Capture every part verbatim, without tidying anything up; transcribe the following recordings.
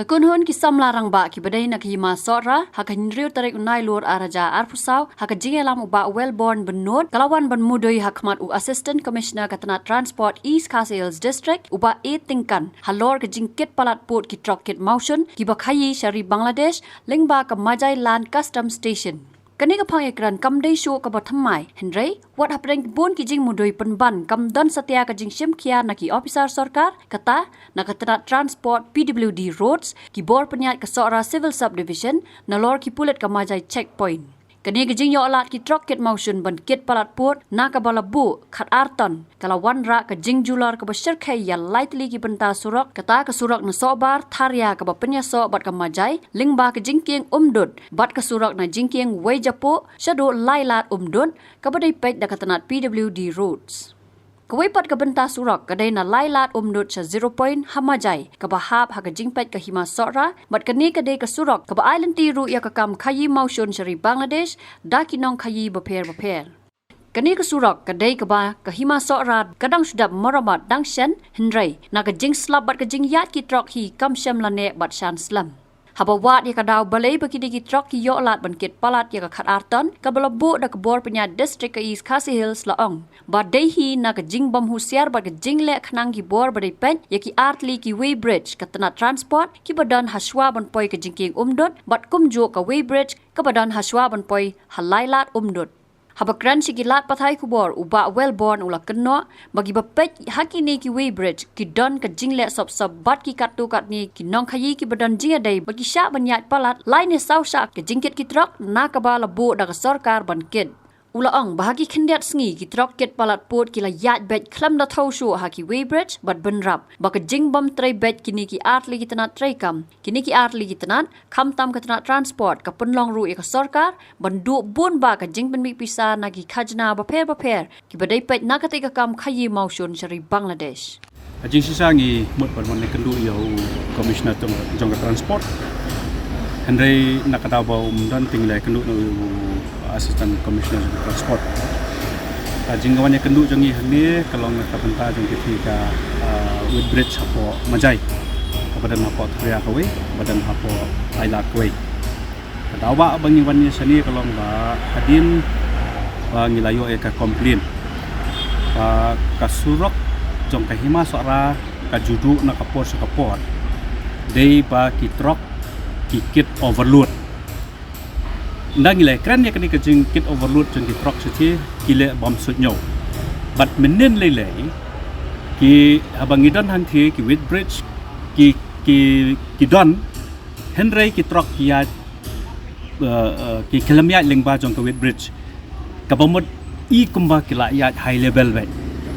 Ka kynhun ki samla rangbah kiba dei na ka Hima Sohra, ha ka hynriew tarik u Nailur arhajar arphew saw, ha ka jingïalam u Bah Wellborn Bynnud, ka la wan ban mudui ha khmat u Assistant Commissioner ka tnat Transport East Khasi Hills District, u Bah A Tyngkan, halor ka jingkit palat pud ki trok kit mawshun kiba khaïi sha ri Bangladesh lyngba ka Majai Land Customs Station. Kane ka phang ïakren kam dei shuh kaba thymmai, hynrei wat hapdeng bun ki jingmudui pynban kam don satia ka jingshim khia na ki ophisar sorkar, kata na ka tnat Transport, P W D Roads, ki bor pynïaid ka Sohra Civil Subdivision, nalor ki pulit ka Majai Checkpoint. Kane ka jingïoh lad ki trok kit mawshun ban kit palat pud na kaba la buh khatar ton, ka la wanrah ka jingjulor kaba shyrkhei ïa lai tylli ki bynta surok, kata ka surok na Sohbar Tharia kaba pynïasoh bad ka Majai lyngba ka jingkieng Umdut, bad ka surok na jingkieng Waijapuh shaduh Lailad Umdut, kaba dei peit da ka tnat P W D Roads. Kawei pat ka bynta surok ka dei na Lailad Umdut sha Zero Point ha Majai, kaba hap ha ka jingpeit ka Hima Sohra, bad kane ka dei ka surok kaba ai lynti ruh ïa ka kam khaïi mawshun sha ri Bangladesh da ki nongkhaïi bapher bapher. Kane ka surok ka dei kaba ka Hima Sohra ka dang shu dep maramat dang shen, hynrei na ka jingslap bad ka jingïaid ki trok hi kam shym la neh bad shan slem. Haba wad ïa ka daw balei ba kine ki trok ki ïoh lad ban kit palat ïa ka khatar ton kaba la buh da ka bor pynïaid district ka East Khasi Hills, la ong ba dei hi na ka jingbym husiar bad ka jingleh khnang ki bor ba dei peit ïa ki ar tylli ki weighbridge ka tnat Transport kiba don hashwa ban poi ka jingkieng Umdut, bad kumjuh ka weighbridge kaba don hashwa ban poi ha Lailad Umdut. Haba kren sha ki lad pathai khubor, u Bah Wellborn u la kynnoh ba kiba peit ha kine ki weighbridge ki don ka jingleh sop sop bad ki katto katne ki nongkhaïi kiba don jingïadei ba ki shah ban ïaid palat lai ne saw shah ka jingkit ki trok na kaba la buh da ka sorkar ban kit. U la ong ba ha ki khyndiat sngi ki trok kit palat pud ki la ïaid beit khlem da thew shuh ha ki weighbridge, bad bynrap ba ka jingbym trei beit kine ki ar tylli ki tnat treikam, kine ki ar tylli ki tnat, khamtam ka tnat Transport, ka pynlong ruh ïa ka sorkar ban duh bun bah ka jingpynmih pisa na ki khajna bapher bapher kiba dei peit na katei ka kam khaïi mawshun sha ri Bangladesh. Ka jingshisha ngi mut ban wan ïakynduh ïa u Commissioner jong, jong ka Transport. Hynrei na ka daw ba um don te ngi la ïakynduh na u Assistant Commissioner jong ka Transport. Ka jingwan ïakynduh jong ngi hangne ka long na ka bynta jong kata ka, ah, weighbridge hapoh Majai, kaba don hapoh Tharia kawei, ba don hapoh Lailad kawei. Ka daw ba, ba ngi wan ïa shane ka long ba hadien ba ngi la ïoh ïa ka complain ba ka surok jong ka Hima Sohra ka ju duh na ka por sha ka por dei ba ki trok ki kit overload. Ynda ngi la kren ïa kane ka jingkit overload jong ki trok shatei ki leh bym suidñiew. Bad mynnin lei lei ki, haba ngi don hangtei ki weighbridge ki, ki, ki don, hynrei ki trok ki ïaid, eh, eh, ki khlem ïaid lyngba jong ka weighbridge. Kaba mut i kumba ki la ïaid high level beit.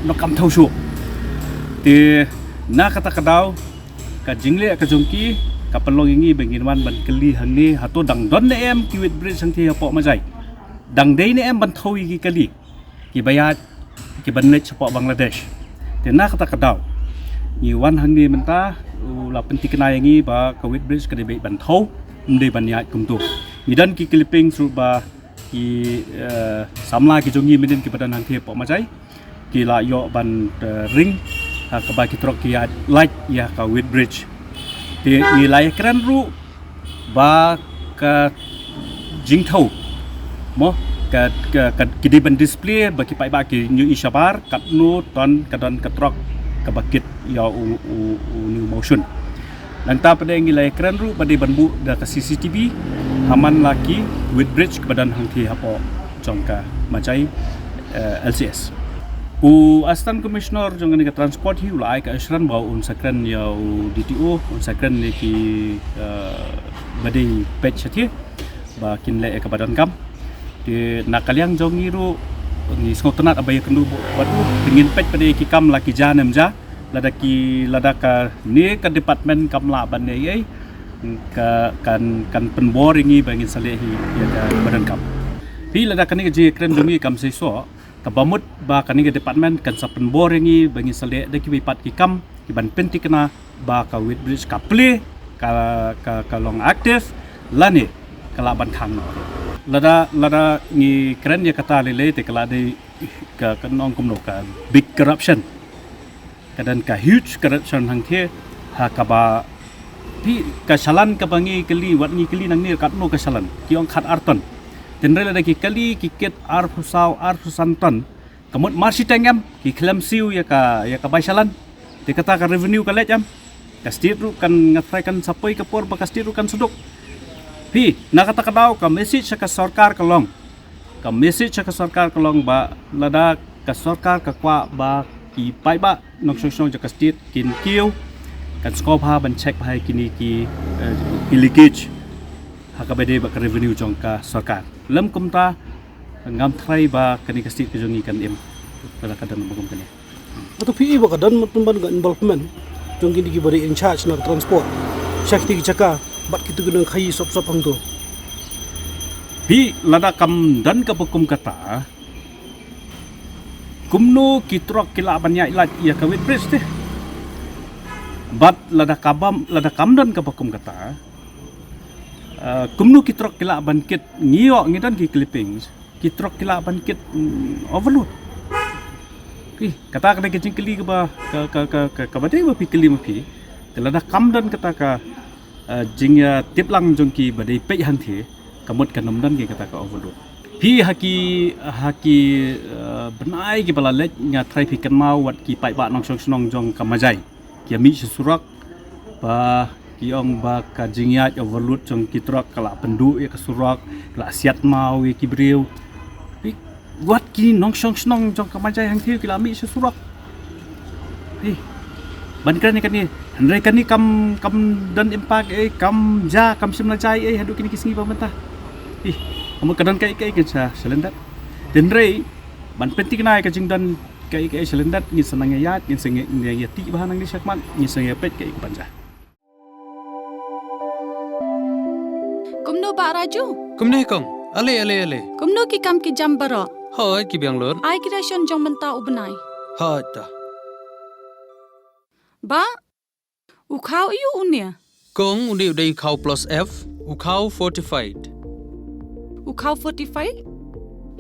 No kam thew shuh. Te na kata ka daw ka jingleh ka jong ki ka pynlong ïa ngi ba ngin wan ban kylli hangne, hato dang don ne em ki weighbridge hangtei hapoh Majai. Dang dei ne em ban thew ïa ki kali kiba ïaid, kiban leit shapoh Bangladesh. Te na kata ka daw ngi wan hangne mynta, u la pynthikna ïa ngi ba ka weighbridge ka dei beit ban thew, ym dei ban ïaid kumto. Ngi don ki clippings ruh ba ki, eh, samla ki jong ngi mynnin kiba don hangtei hapoh Majai ki la ïoh ban, eh, ring ha kaba ki trok ki ïaid lait ïa ka weighbridge. Te ngi la ïakren ruh ba ka jingthew, mo, ka, ka, ka, ki dei ban display ba ki paidbah kin ïohi shabar katno ton ka don ka trok kaba kit ïa u, u, une u mawshun. Nangta pat ngi la ïakren ruh ba dei ban buh da ka C C T V ha man la ki weighbridge kiba don hangtei hapoh jong ka Majai, eh, L C S. U Assistant Commissioner jong kane ka Transport hi u la ai ka assurance ba un sa kren ïa u D T O, un sa kren ïa ki, eh, ba dei peit shatei ba kin leh ïa kaba donkam. Te na ka liang jong ngi ruh ngi sngewtynnat ba ïakynduh bad u, te ngin peit pat ïa ki kam la ki jia ne ym jia, lada ki, lada kane ka department kam lah ban ïa, ïa, ka, kan, kan pynbor ïa ngi ba ngin sa leh hi ïa kaba donkam. Phi, lada kane ka jingkren jong ngi kam seisoh, kaba mut ba kane ka department kan sa pynbor ïa ngi ba ngin sa leh da kiwei pat ki kam kiban pynthikna ba ka weighbridge ka plie, ka, ka, ka long active, lane ka lah ban khang noh. Lada, lada ngi kren ïa kata lei lei te ka la dei ka, ka nong kumno, ka big corruption. Ka don ka huge corruption hangtei ha kaba Phi, ka shalan kaba ngi kylli, wat ngi kylli nangne katno ka shalan. Ki ong khat ar ton. Hynrei lada ki kylli ki kit arphew saw, arphew san ton. Ka mut mar shiteng em, ki khlem siew ïa ka, ïa ka bai shalan. Te kata ka revenue ka leit em. Ka state ruh kan, nga tharai kan sa poi ka por ba ka state ruh kan sduk. Phi, na kata ka daw ka message sha ka sorkar ka long. Ka message sha ka sorkar ka long ba lada ka sorkar ka kwah ba ki paidbah nongshong shnong jong ka state kin kiew, kan sngewbha ban check bha ïa kine ki, eh, ki leakage ha kaba dei bad ka revenue jong ka sorkar. Lym kumta, ngam tharai ba kane ka state ka jong ngi kan im lada ka don ba kum kane. Hato phi i ba ka don pynban ka involvement jong kine kiba dei in charge na ka transport sha kine ki jaka bad kito ki nongkhaii sop sop hangto? Phi, lada kam don kaba kum kata, kumno ki truck ki lah ban ïaid lait ïa ka weighbridge te? Bad lada ka bam, lada kam don kaba kum kata, eh, kumno ki truck ki lah ban kit, ngi ïoh ngi don ki clippings, ki truck ki lah ban kit, mm, overload. Phi, kata ka dei ka jingkylli kaba, ka, ka, ka, ka, kaba dei ba phi kylli ma phi. Te lada kam don kata ka, eh, jingïatip lang jong kiba dei peit hangthie, ka mut kan ym don ki kata ka overload. Phi, ha ki, ha ki, eh, bnai kiba la leit nga tharai phi kynmaw wat ki paidbah nongshong shnong jong ka Majai ki ïa mih sha surok, ba ki ong ba ka jingïaid overload jong ki truck ka la pynduh ïa ka surok, ka la siat maw ïa ki briew. Phi, wat ki nongshong shnong jong ka Majai hangthie ki la mih sha surok. Phi, ban kren ïa kane, hynrei kane kam, kam don impact ei, kam jia, kam shim la jia ei haduh kine ki sngi ba mynta. Phi, ka mut ka don kaei kaei kan sa, sa lyndet. Hynrei ban pynthikna ïa ka jingdon kaei kaei sa lyndet, ngin sa nang ïaid, ngin sa nang ïa, ïa tih bha nangne shakhmat, ngin sa nang ïa peit kaei ka ban jia. Kumno Bah Raju? Kumne kong. Ale, ale, ale. Kumno ki kam ki jam baroh? Hooid, ki biang lut. Ai ki ration jong mynta u bnai? Hooid ta. Bah, u khaw aiu une? Kong, une u dei u khaw plus F, u khaw fortified. U khaw fortified?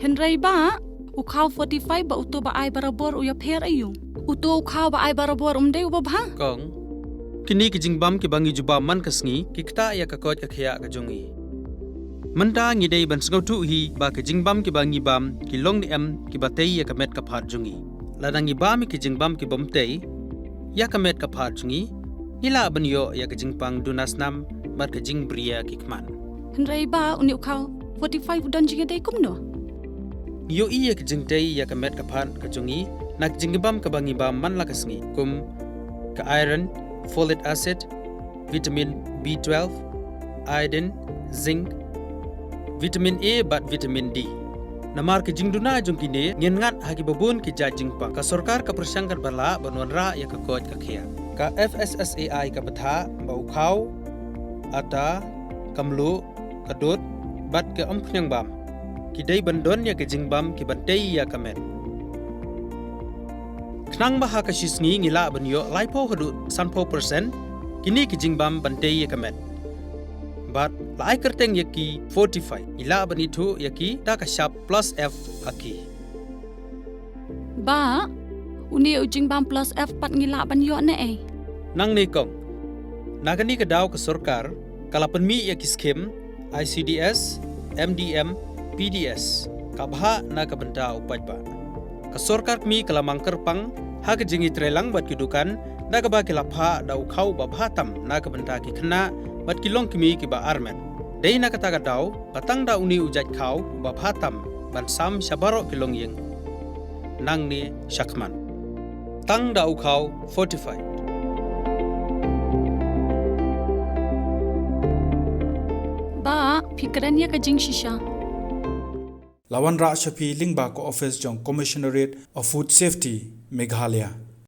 Hynrei Bah, u khaw fortified bad uto ba ai barabor u ïapher aiu? Uto u khaw ba ai barabor um dei uba bha? Kong, kine ki jingbam kiba ngi ju bam man ka sngi ki ktah ïa ka koit ka khiah ka jong ngi. Mynta ngi dei ban sngewthuh hi ba ki jingbam kiba ngi bam ki long ne em kiba tei ïa ka met ka phad jong ngi. Lada ngi bam ïa ki jingbam kibym tei ïa ka met ka phad jong ngi, ngi lah ban ïoh ïa ka jingpang duna snam bad ka jingbriew ki khmat. Hynrei Bah, une u khaw fortified u don jingïadei kumno? Ngi ïohi ïa ka jingtei ïa ka met ka phad ka jong ngi na ka jingbam kaba ngi bam man la ka sngi, kum ka iron, folic acid, vitamin B twelve, iodine, zinc, vitamin A bad vitamin D. Namar ka jingduna jong kine, ngin ngat ha kiba bun ki jait jingpang. Ka sorkar ka pyrshang katba lah ban wanrah ïa ka koit ka khiah. Ka F S S A I ka batai ba u khaw, ata, ka mluh, ka dud bad ka umphniang bam ki dei ban don ïa ka jingbam kiban tei ïa ka met. Khnang ba ha ka shi sngi ngi lah ban ïoh laiphew haduh sanphew percent kine ki jingbam ban tei ïa ka met. Bad la ai kyrteng ïa ki fortified, ngi lah ban ithuh ïa ki da ka shap plus F ha ki. Bah, une u jingbam plus F pat ngi lah ban ïoh ne ei? Nangne kong. Na kane ka daw ka sorkar ka la pynmih ïa ki skim I C D S, M D M, P D S, ka bha na ka bynta u paidbah. Ka sorkar kmie ka la mang kyrpang ha ka jingïatreilang bad ki dukan da kaba ki la phah da u khaw ba bha tam na ka bynta ki khynnah bad ki longkmie kiba armet. Dei na kata ka daw ba tang da une u jait khaw ba bha tam ban sam sha baroh ki longïing nangne shakhmat. Tang da u khaw fortified. Bah, phi kren ïa ka jingshisha. La wanrah sha phi lyngba ka office jong Commissionerate of Food Safety, Meghalaya.